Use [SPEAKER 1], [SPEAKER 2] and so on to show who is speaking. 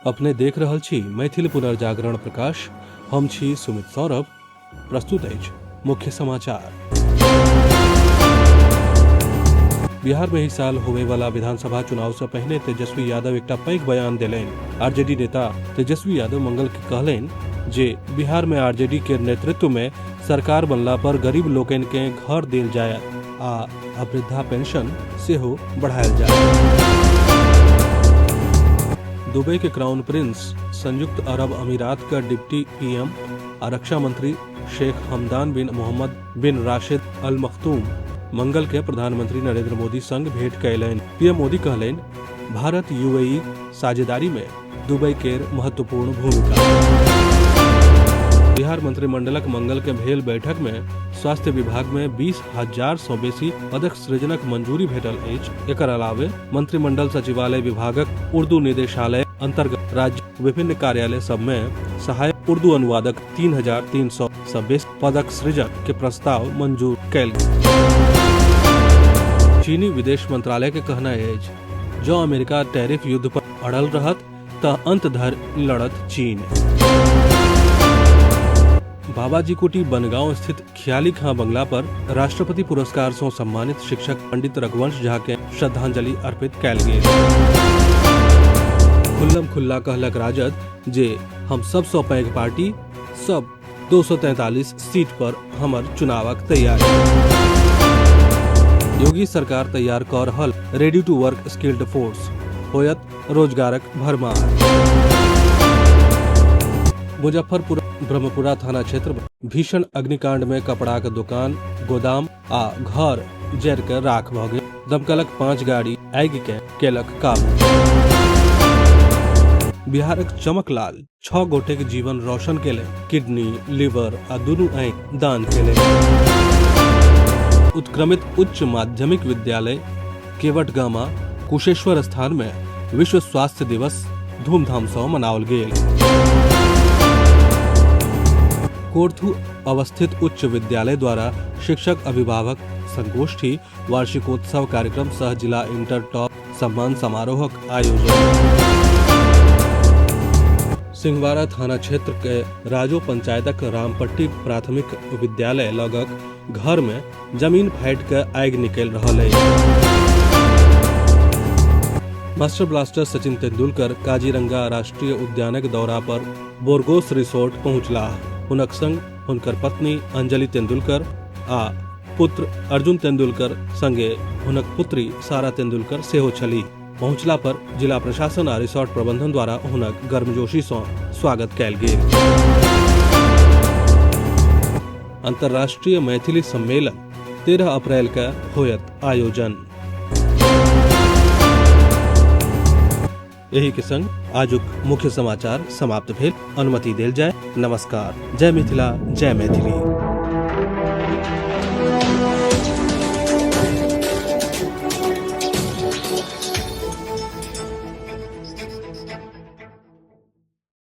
[SPEAKER 1] अपने देख रहल छी मैथिल पुनर्जागरण प्रकाश। हम छी सुमित सौरभ। प्रस्तुत अछि मुख्य समाचार। बिहार में एहि साल होबय वाला विधानसभा चुनाव से पहिने तेजस्वी यादव एकटा पैघ बयान देलनि। आरजेडी नेता तेजस्वी यादव मंगल के कहलनि जे बिहार में आरजेडी के नेतृत्व में सरकार बनला पर गरीब लोकनि के घर देल जायत आ वृद्धा पेंशन सेहो बढ़ायल जायत। दुबई के क्राउन प्रिंस संयुक्त अरब अमीरात के डिप्टी पीएम आ रक्षा मंत्री शेख हमदान बिन मोहम्मद बिन राशिद अल मखतूम मंगल के प्रधानमंत्री नरेंद्र मोदी संग भेंट कयलनि। पीएम मोदी कहलनि, भारत यूएई साझेदारी में दुबई केर महत्वपूर्ण भूमिका। बिहार मंत्रिमंडलक मंगल के भेल बैठक में स्वास्थ्य विभाग में 20,000 सँ बेसी पदक सृजनक मंजूरी भेटल अछि। एकर अलावे मंत्रिमंडल सचिवालय विभागक उर्दू निदेशालय अंतर्गत राज्य विभिन्न कार्यालय सब में सहायक उर्दू अनुवादक 3,300 सँ बेसी पदक सृजन के प्रस्ताव मंजूर कयल गेल। चीनी विदेश मंत्रालय के कहना अछि जँ अमेरिका टैरिफ युद्ध पर अड़ल रहत तऽ अंत धरि लड़त चीन। बाबाजी कुटी बनगांव स्थित खियाली खां बंगला पर राष्ट्रपति पुरस्कार सँ सम्मानित शिक्षक पंडित रघुवंश झा के श्रद्धांजलि अर्पित कयल गेल। खुल्लम खुल्ला कहलक राजद जे हम सबसँ पैघ पार्टी, सब 243 सीट पर हमर चुनावक तैयारी। योगी सरकार तैयार कऽ रहल ready to work skilled force, होयत रोजगारक भरमार। मुजफ्फरपुर ब्रह्मपुरा थाना क्षेत्र में भीषण अग्निकांड में कपड़ाक दुकान, गोदाम आ घर जरि के राख भऽ गेल। दमकलक 5 गाड़ी आगि के केलक काबू। बिहारक चमकलाल 6 गोटे के जीवन रोशन केलनि, किडनी, लीवर आ दुनू आँखि दान केलनि। उत्क्रमित उच्च माध्यमिक विद्यालय केवटगामा कुशेश्वर स्थान में विश्व स्वास्थ्य दिवस धूमधाम सँ मनाओल गेल। कोर्थू अवस्थित उच्च विद्यालय द्वारा शिक्षक अभिभावक संगोष्ठी वार्षिकोत्सव कार्यक्रम सह जिला इंटर टॉप सम्मान समारोहक आयोजन। सिंहवाड़ा थाना क्षेत्र के राजो पंचायतक रामपट्टी प्राथमिक विद्यालय लगक घर में जमीन फाटि के आगि निकलि रहल अछि। मास्टर ब्लास्टर सचिन तेंदुलकर काजीरंगा राष्ट्रीय उद्यानक दौरा पर बोरगोस रिसोर्ट पहुंचलाह। हुनक संग हुनकर पत्नी अंजलि तेंदुलकर आ पुत्र अर्जुन तेंदुलकर संगे हुनक पुत्री सारा तेंदुलकर सेहो छलीह। पहुंचला पर जिला प्रशासन आ रिसोर्ट प्रबंधन द्वारा हुनक गर्मजोशी सँ स्वागत कयल गेल। अंतर्राष्ट्रीय मैथिली सम्मेलन 13 अप्रैल के होयत आयोजन। एही के संग आजुक मुख्य समाचार समाप्त भेल। अनुमति देल जाय। नमस्कार। जय मिथिला, जय मैथिली।